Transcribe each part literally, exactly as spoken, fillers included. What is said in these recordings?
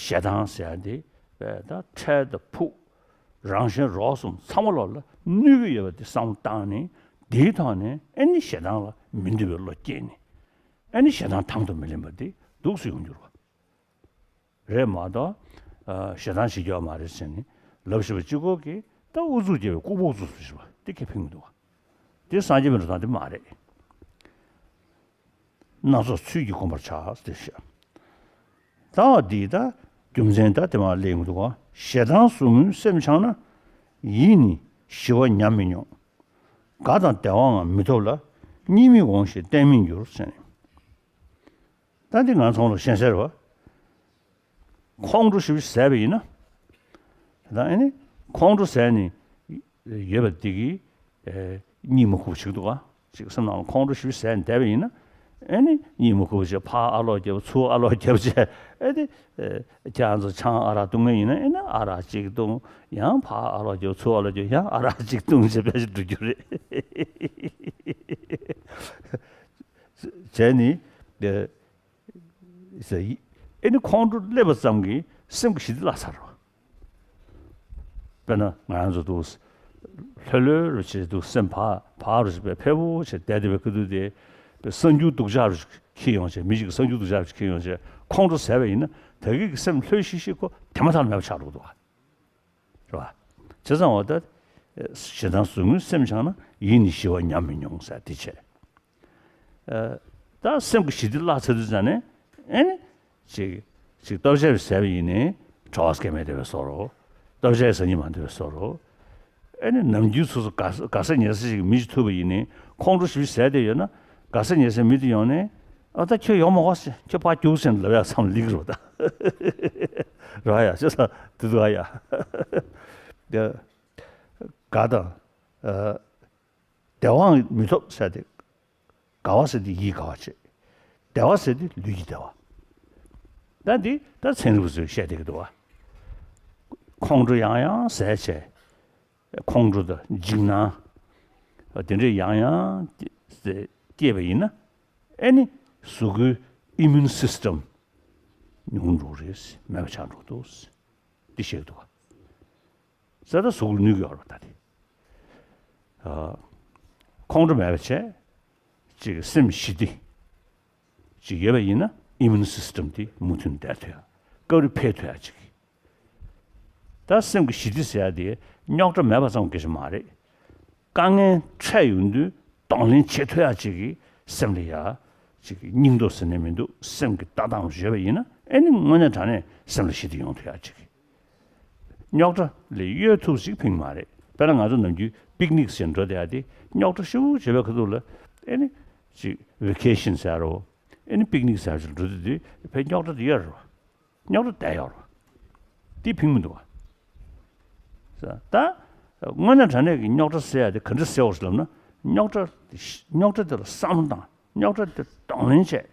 ཞེ་སྡང་ཟེར་ཡ་དེ་ད་འཕྲལ་དང་ཕུགས་རང་གཞན་རོགས་གསུམ་ཚང་མ་ལོག་ལ་གནོད་ཀྱི་ཡོད་པ་དེ་བསམ་བློ་བཏང་ནས་དེའི་ཐོག་ནས་ཨེ་ནི་ཞེ་སྡང་ལ་མི་འདོད་པའི་བློ་སྐྱེས་ནས་ཨེ་ནི་ཞེ་སྡང་དང་དུ་མི་ལེན་པ་དེ་འདུག་སེ་ཡོང་འགྱུར་བ་རེད་མ་གཏོགས། ཨ། ཞེ་སྡང་བྱེད་རྒྱུ་མ་རེད་ཟེར་ནས་ལབ་བཞིན་པ་གཅིག་པོ་གིས་ད་ཨུ་ཚུགས་རྒྱབ་པའི་ལྐུགས་པོ་བཙུགས་སུ་ཞིག་པ་དེ་ཁས་ཕན་གྱི་འདུག་བ། དེ་སངས་རྒྱས་པའི་འགྲོ་སྟངས་དེ་མ་རེད། སྣ་ཚོགས་ཚུལ་གྱིས་བསྒོམ་པར་བྱ་ཟེར་བཤད། ད་འདི་ད་རྒྱུ་མཚན་ད་དེ་མ་གླེང་གི་འདུག་ག་ཞེ་སྡང་ཟུག་རྔུས་སེམས་འཆང་ན། ཡིད་ནི་ཞི་བ་ཉམས་མི་མྱོང་། དགའ་དང་བདེ་བའང་མི་ཐོབ་ལ། གཉིད་མི་འོང་ཞིང་གཏན་མི་འགྱུར་ཟེར་ནས། ད་འདི་ང་ཚོ་ལ་ཤེས་གསལ་རེད་བ། ཁོང་ཁྲོ་ཞེ་པོ་ཟ་བ་ཡིན་ན། ད་ཨ་ནི་ཁོང་ཁྲོ་ཟ་ནས་ཡོད་པ་འདི་གིས་ཨེ། གཉིད་མི་ཁུག་པ་བྱེད་ཀྱི་འདུག་ག་ཅིག་སེམས་ནང་ལ་ཁོང་ཁྲོ་ཞེ་པོ་ཟ་ནས་བསྡད་པ་ཡིན་ན། ཨ་ནི་གཉིད་མི་ཁུག་པ་བྱས་ཕར་ཨ་ལོག་རྒྱབ་ཚུར་ཨ་ལོག་རྒྱབ་བྱས་ཨ་ནི། ཨེ། ཁྱེད་རང་ཚོ་ཆང་ཨ་རག་བཏུང་མཁན་ཡིན་ན་ཨ་ནི་ཨ་རག་གཅིག་བཏུང་། ཡང་ཕར་ཨ་ལོག་རྒྱབ་ཚུར་ཨ་ལོག་རྒྱབ་ཡང་ཨ་རག་གཅིག་བཏུང་བྱས་ཕལ་ཆེར་འགྲོ་རྒྱུ་རེད། བྱས་ནས། ཨེ། ཟེར། ཨེ་ནི་ཁོང་ཁྲོ་སླེབས་པ་ཙམ་གྱིས་སེམས་ཀྱི་ཞི་བདེ་བརླག་ཚར་རོ། དཔེར་ན་ང་རང་ཚོ་འདུག་ལྷོད་ལྷོད་རུ་བྱས་འདུག་སེམས་བག་ཕབ་རུ་བྱས་ཕེབས་པོ་བྱས་བསྡད་བསྡད་པའི་སྐབས་དུས་དེ། དཔེ་གསང་རྒྱུ་སྡུག་ཅག་རུ་འཁྱེར་ཡོང་བྱས་མི་ཞིག་གིས་གསང་རྒྱུ་སྡུག་ཅག་རུ་འཁྱེར་ཡོང་བྱས་ཁོང་ཁྲོ་ཟ་བ་ཡིན་ན་ད་གིན་གྱི་སེམས་ལྷོད་ཤིག་ཤིག་ཁོ་དེ་མ་ཐག་མེད་པ་ཆགས་འགྲོ་གི་འདུག་བ། རེད་བ། བྱས་ཙང་འོ་ད། ཞེ་སྡང་ཟུག་རྔུས་སེམས་འཆང་ན་ཡིད་ནི་ཞི་བ་ཉམས་མི་མྱོང་ཟེར་དེ་བྱས། ཨ། ད་སེམས་ཀྱི་ཞི་བདེ་བརླག་ཚར་དུས་ཙང་ནས་ཨེ་ནི། ཅིག་ཅིག་ལྟོ་ཆས་ཟས་པ་ཡིན་ནའི་གྲོད་ཁོག་སྐྱེ་མེད་བསྡད་པའི་བཟོ་འདྲ། ལྟོ་ཆས་ཟ་སྙིང་མ་འདོད་པའི་བཟོ་འདྲ། ཨེ་ནི་ནམ་རྒྱུན་སོ་སོ་དགའ་དགའ་ས་ཉེ་ས་ཞིག་གི་མི་ཞིག་ཐུག་པ་ཡིན་ནའི་ཁོང་ཁྲོ་ཞེ་པོ་ཟ་བསྡད་ཡོད་ན་དགའ་ས་ཉེ་སའི་མི་དེ་ཡོང་ནས་ཨ་ད་ཁྱོད་ཡོང་མ་དགོས་ཟེར་ཁྱོད་ཕར་རྒྱུགས་ཟེར་ལབ་ཡག་བསམ་བློ་སླེབས་ཀྱི་རེད་པ་ད། རེད་ཡ་བྱས་ཙང་དེ་འདུག་ཨ་ཡ། དགའ་དང་། ཨ། བདེ་བའང་མི་ཐོབ་ཟེར་ཏེ། དགའ་བ་ཟེར་ཏེ་ཡིད་དགའ་བ་བྱེད། བདེ་བ་ཟེར་ཏེ་ལུས་ཀྱི་བདེ་བ། ད་འདི་ད་ཚན་རིག་པ་ཚོས་བཤད་བསྡད་ཀྱི་འདུག་བ། ཁོང་ཁྲོ་ཡང་ཡང་ཟ་བྱས། ཁོང་ཁྲོ་དང་འཇིགས་སྣང་། དེ་འདྲས་ཡང་ཡང་སྐྱེས་པ་ཡིན་ན། ཨེ་ནི་གཟུགས་པོའི་ཨི་མིའུན་སིས་ཊམ་ཉུང་འགྲོ་རེད། མེད་པ་ཆགས་འགྲོ་འདུག་འདི་བཤད་ཀྱི་འདུག་བ། ས་ད་གཟུགས་ལ་ནུས་ཀྱི་ཡོད་རེད་ད་དེ། ཨ། ཁོང་ཁྲོ་མེད་པ་བྱས། ཅིག་སེམས་ཞི་བདེ། ཅིག་ཡོད་པ་ཡིན་ན་ཨི་མིའུན་སིས་ཊམ་དེ་མུ་མཐུད་བསྡད་ཐུབ་ཡ། སྐབས་རེ་འཕེལ་ཐུབ་ཡ་ཅིག་ད་སེམས་ཀྱི་ཞི་བདེ་ཟེར་ཡ་དེ་རྙོག་དྲ་མེད་པ་ཙམ་གྱིས་མ་རེད། དཀའ་ངལ་འཕྲད་ཡོང་དུས་གདོང་ལེན་བྱེད་ཐུབ་ཡ་ཅིག་གི་སེམས་ལ་ཡ། ཅིག་སྙིང་སྟོབས་ཟེར་ནས་མི་འདུག་སེམས་ཀྱི་ལྟ་སྟངས་ཡོད་པ་ཡིན་ན་ཨེ་ནི་དངོས་གནས་དྲང་གནས་སེམས་ལ་ཞི་བདེ་ཡོང་ཐུབ་ཡ་ཅིག་རྙོག་དྲ་ལས་གཡོལ་ཐུབ་ཞིག་ཕིང་མ་རེད། དཔེར་ན་ང་ཚོ་ནམ་རྒྱུན་པིག་ནིག་ཟེར་འགྲོ་བསྡད་ཡ་དེ་རྙོག་དྲ་ཞེ་པོ་བྱེད་པའི་ཁ་ཐུག་ལ་ཨེ་ནི་ཅིག་ཝེ་ཀེ་ཤན་ཟེར་རོ། ཨེ་ནི་པིག་ནིག་ཟེར་ཞིག་འགྲོ་དུས་དེ་ཕའི་རྙོག་དྲ་དེ་ཡོད་རེད། རྙོག་དྲ་བསྡད་ཡོད་རེད། དེ་ཕིང་མི་འདུག་བ། ད་དངོས་གནས་དྲང་གནས་ཀྱི་རྙོག་དྲ་ཟེར་ཡ་དེ་ག་འདྲ་ཟེར་བ་ཞིག་ལབ་ན་རྙོག་དྲ་རྙོག་དྲ་དེ་ལ་བསམ་བློ་བཏང་། རྙོག་དྲ་དེ་གདོང་ལེན་བྱས།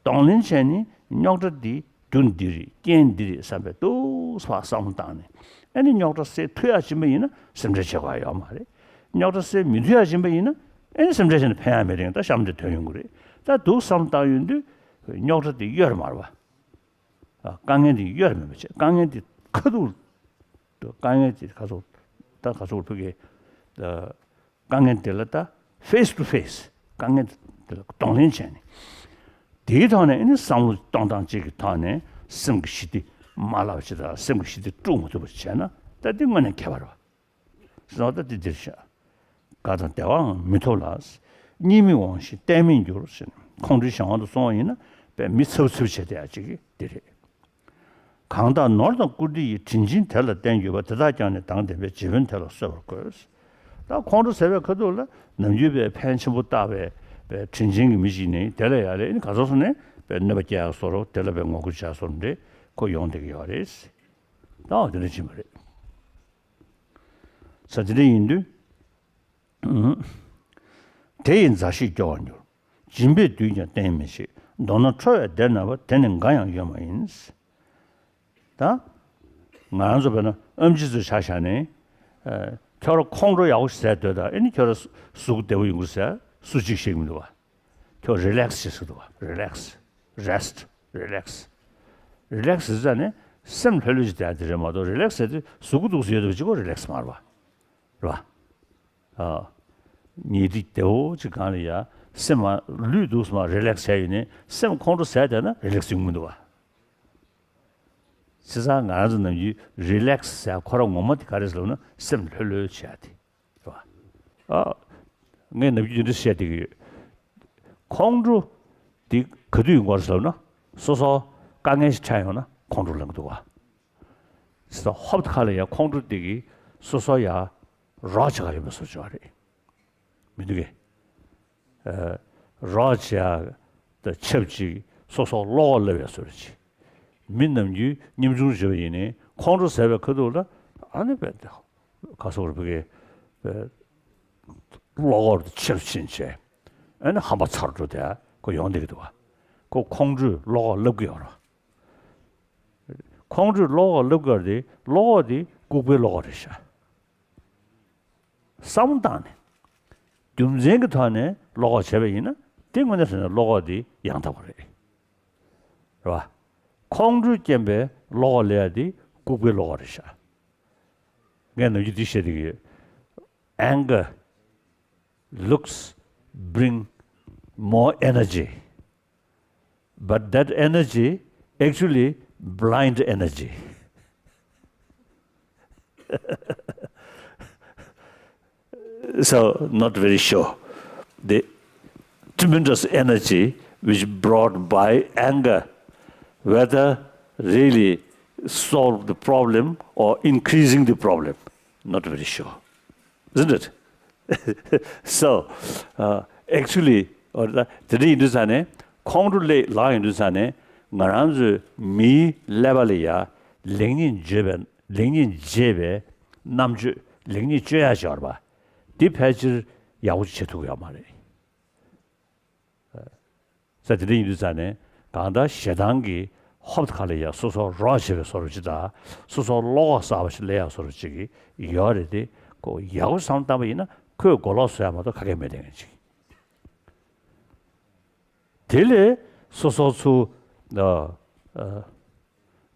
གདོང་ལེན་བྱས་ནས་རྙོག་དྲ་འདི་རྒྱུ་འདི་རེད་རྐྱེན་འདི་རེད་བསམ་པའི་ཏོག་ཙམ་བསམ་བློ་བཏང་ནས་ཨ་ནི་རྙོག་དྲ་སེལ་ཐུབ་ཡག་ཕྱིན་པ་ཡིན་ན་སེམས་ཁྲལ་བྱེད་དགོས་ཡག་ཡོད་མ་རེད། རྙོག་དྲ་སེལ་མི་ཐུབ་ཡག་ཕྱིན་པ་ཡིན་ན་ཨ་ནི་སེམས་ཁྲལ་བྱས་ནས་ཕན་ཡག་མེད་རེད། ད་གཤམ་དེ་ཐོན་ཡོང་གི་རེད། ད་འདུག་བསམ་བློ་བཏང་ཡོང་དུས་རྙོག་དྲ་དེ་གཡོལ་མ་རེད་བ། དཀའ་ངལ་དེ་གཡོལ་མེད་པ་བྱས། དཀའ་ངལ་དེ་ཁ་ཐུག་ཏུ་དཀའ་ངལ་དེ་ཁ་ཐུག་ད་ཁ་ཐུག་ཕུག་གི་དཀའ་ངལ་དེ་ལ་ད་face to face དཀའ་ངལ་དེ་ལ་གདོང་ལེན་བྱས་ནས། དེའི་ཐོག་ནས་ཨ་ནི་བསམ་བློ་གཏོང་སྟངས་གཅིག་གི་ཐོག་ནས་སེམས་ཀྱི་ཞི་བདེ་མ་བརླག་པ་ཅིག་དང་སེམས་ཀྱི་ཞི་བདེ་དཀྲུག་མ་ཐུབ་པ་ཅིག་བྱས་ན་ད་དེ་དངོས་གནས་ཁྱད་པར་བ། བཟོ་ལྟ་དེ་འདིར་བཞག་དགའ་དང་བདེ་བའང་མི་ཐོབ་ལ། གཉིད་མི་འོང་ཞིང་གཏན་མི་འགྱུར་ཟེར་ནས་ཁོང་ཁྲོའི་གཞན་དབང་དུ་སོང་བ་ཡིན་ན་དཔེ་མི་འཚབ་འཚུབ་བྱེད་བསྡད་ཡ་ཅིག་གི་འདི་རེད། གང་དག་ནོར་དང་བཀུར་སྟི་ཡིས། དྲིན་ཆེན་དེ་ལ་བརྟེན་གྱུར་པ། དེ་དག་ཀྱང་ནི་དང་ལྡན་པས། རྗེ་དཔོན་དེ་ལ་གསོལ་བར་བཀོད། ད་ཁོང་ཁྲོ་ཟ་བའི་ཁ་ཐུག་ལ་ནམ་རྒྱུན་དཔེ་ཕན་ཆེན་པོ་བཏགས་པའི་དཔེ་དྲིན་ཆེན་གྱི་མི་ཞིག་ནི་དེ་ལ་ཡ་ལས་ནི་ག་ཚོད་སོང་ནས་དཔེ་གནོད་པ་སྐྱེལ་ཡ་བཟོ་འདྲ་དེ་ལ་དཔེ་ངོ་རྒོལ་བྱ་བཟོ་འདྲ་ཁོ་ཡོང་བསྡད་ཀྱི་ཡོད་རེད། ད་འོ་དེ་འདྲ་ཕྱིན་པ་རེད། ས་དེ་འདྲ་ཡིན་དུས། དེ་ཡི་མཛའ་བཤེས་སྐྱོ་བར་འགྱུར། སྦྱིན་པས་བསྡུས་ཀྱང་བརྟན་མི་བྱེད། མདོར་ན་ཁྲོ་བའི་བདེ་ན་བ། དེ་ནི་འགའ་ཡང་ཡོད་མ་ཡིན། ད། ང་རང་ཚོ་བས་ན་ཨེམ་ཆི་ཚོ་ཆ་བཞག་ནས། ཁྱོད་རང་ཁོང་ཁྲོ་ཡག་པོ་ཞིག་ཟ་འདོད་ད་ཨེ་ནི་ཁྱོད་རང་གཟུགས་བདེ་པོ་ཡོང་གི་རེད་ཟེར་སུ་གཅིག་བཤད་ཀྱི་མི་འདུག་བ། ཁྱོད་རི་ལེགས་བྱེད་ཟེར་འདུག་བ། རི་ལེགས། རེ་སི་ཊི། རི་ལེགས། རི་ལེགས་ཟེར་ཙང་ནས་ སེམས་ལྷོད་ལྷོད་ཅིག་བསྡད་དེ་རེད་མ་གཏོགས། རི་ལེགས་ཟེར་དུས་ཟུག་གི་འདུག་ཟེར་ཡོད་དུས་གཅིག་པོ་རི་ལེགས་མ་རེད་པ། རེད་པ། ཨ། ཉལ་ཁྲི་བདེ་བོ་ཅིག་སྒང་ལ་ཡ་སེམས་མ་ལྷོད་འདུག་མ་རི་ལེགས་བྱས་ཡོད་ནས་སེམས་ཁོང་ཁྲོ་ཟ་བསྡད་ན་རི་ལེགས་ཡོང་གི་མི་འདུག་པ། བྱས་ཙང་ང་རང་ཚོ་ནམ་རྒྱུན་རི་ལེགས་ཟེར་ཁོ་རང་ངོ་མ་དེ་ག་རེ་ཟེར་ལབ་ན་སེམས་ལྷོད་ལྷོད་བྱས་ཡ་དེ། རེད་པ། ཨ། ངས་ནམ་རྒྱུན་འདི་འདྲ་བཤད་བསྡད་ཀྱི་ཡོད། ཁོང་ཁྲོ་འདི་ག་དུས་ཡོང་གི་རེད་ཟེར་ལབ་ན། སོ་སོ་དཀའ་ངལ་ཞིག་འཕྲད་ཡོང་ན་ཁོང་ཁྲོ་ལངས་ཀྱི་འདུག་པ། སོ་སོ་ཧོབ་ཁ་ལ་ཡ་ཁོང་ཁྲོ་འདི་གིས་སོ་སོ་ཡ་རོགས་བྱེད་ག་ཡོད་པའི་བཟོ་བྱས་པ་རེད། མི་འདུག་གས། ཨ། རོགས་བྱེད་ཡ་དང་ཆབས་ཅིག་སོ་སོ་བློ་ཁོག་སླེབས་ཡ་བཟོ་འདྲ་ཅིག་མི་ནམ་རྒྱུན་ཉམ་ཆུང་བྱས་པ་ཡིན་ནའི་ཁོང་ཁྲོ་ཟ་བའི་ཁ་ཐུག་ལ་ཨ་ནི་བས་ཏེ་ག་སོགས་རེད་ཕ་གི། ཨ། བློ་ཁོག་ཆེར་ཕྱིན་བྱས། ཨ་ནི་ཧམ་པ་ཚ་དྲགས་དེ་ཁོ་ཡོང་བསྡད་ཀྱི་འདུག་པ། ཁོ་ཁོང་ཁྲོས་བློ་ཁོག་སླེབས་ཀྱི་ཡོད་རེད། ཁོང་ཁྲོས་བློ་ཁོག་སླེབས་ཀྱི་ཡོད་རེད་དེ། བློ་ཁོག་དེ་ལྐུགས་པའི་བློ་ཁོག་རེད་ཤག་བསམ་བློ་བཏང་ནས། རྒྱུ་མཚན་གྱི་ཐོག་ནས་བློ་ཁོག་བྱས་པ་ཡིན་ན། དེ་དངོས་གནས་བྱས་ན་བློ་ཁོག་དེ་ཡང་དག་པ་རེད། རེད་པ། ཁོང་ཁྲོའི་རྐྱེན་པས་བློ་ཁོག་སླེབས་ཡ་དེ་ལྐུགས་པའི་བློ་ཁོག་རེད་ཤག་ངས་ནམ་རྒྱུན་འདི་བཤད་བསྡད་ཀྱི་ཡོད། Anger looks bring more energy, but that energy actually blind energy. So, not very sure. The tremendous energy which brought by anger, whether really solve the problem or increasing the problem, not very sure. Isn't it? So, uh, actually, དེ་འདྲ་ཡིན་དུས་ཙང་ནས་ཁོང་ཁྲོ་སླེབས་ལངས་ཡོང་དུས་ཙང་ནས་ང་རང་ཚོའི་མིའི་ཀླད་པ་ལ་ཡ་ལེགས་ཉེས་འབྱེད་པའི་ལེགས་ཉེས་འབྱེད་པའི་རྣམ་དཔྱོད། ལེགས་ཉེས་དཔྱོད་ཡ་ཅིག་ཡོད་རེད་པ། འདི་ཕལ་ཆེར་ཡག་པོ་ཅིག་བྱེད་ཐུབ་ཀྱི་ཡོད་མ་རེད། ས་དེ་འདྲ་ཡིན་དུས་ཙང་ནས་གང་ལྟར་ཞེ་སྡང་གི་ཧོབ་ཁ་ལ་ཡ་སོ་སོ་རོགས་བྱེད་པའི་བཟོ་འདྲ་ཅིག་དང་། སོ་སོ་བློ་ཁོག་གསར་པ་ཞིག་སླེབས་ཡ་བཟོ་འདྲ་ཅིག་ཡོད་རེད་དེ། ཁོ་ཡག་པོ་བསམ་བློ་བཏང་པ་ཡིན་ན་ཁོས་གོ་ལོག་བཟོ་ཡ་མ་གཏོགས་ག་གེ་མེད་དེ་ངན་ཅིག་དེ་ལས་སོ་སོ་ཚུར་ཨ་ཨ་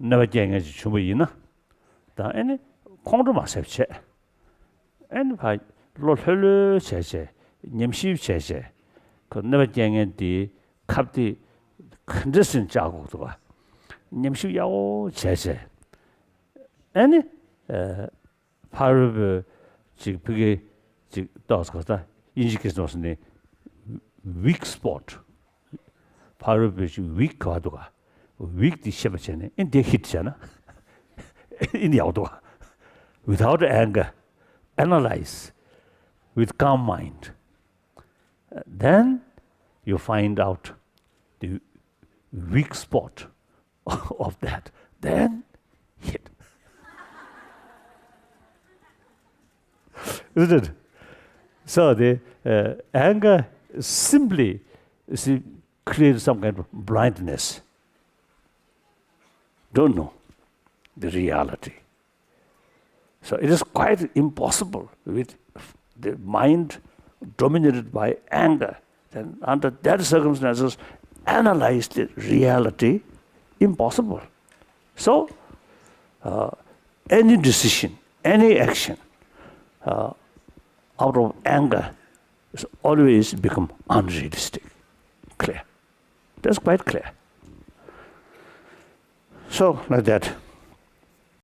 གནོད་པ་སྐྱེལ་མཁན་ཅིག་བྱུང་བ་ཡིན་ན། དང་ཨ་ནི་ཁོང་ཁྲོ་མ་ཟ་བྱས། ཨ་ནི་ཕར་བློ་ལྷོད་ལྷོད་བྱས་བྱས། ཉམས་ཞིབ་བྱས་བྱས། ཁོ་གནོད་པ་སྐྱེལ་མཁན་དེའི་ཁ་གཏད་ག་འདྲ་སེ་བཅག་དགོས་འདུག་ག་ཉམས་ཞིབ་ཡག་པོ་བྱས་བྱས། ཨ་ནི་ཨ་ཕ་རོལ་པོའི་ཅིག་ཕ་གི་ཅིག་ཏོག་ཙམ་ག་ས་དབྱིན་ཇི་སྐད་ཐོག་ནས་weak spot། ཕ་རོལ་པོའི་ཅིག་weak་ག་བ་འདུག་ག weak་དེ་ཤེས་པ་བྱས་ནས་ཨེ་འདི་hit་བྱས་ན་ཨེ་འདི་ཡག་པོ་འདུག་ག Without anger, analyze with calm mind. Then you find out the weak spot of that, then hit. Isn't it? So the uh, anger simply, you see, creates some kind of blindness. Don't know the reality. So it is quite impossible with the mind dominated by anger. Then under that circumstances, analyze the reality, impossible. So uh, any decision, any action uh, out of anger is always become unrealistic. Clear. That's quite clear. So, like that.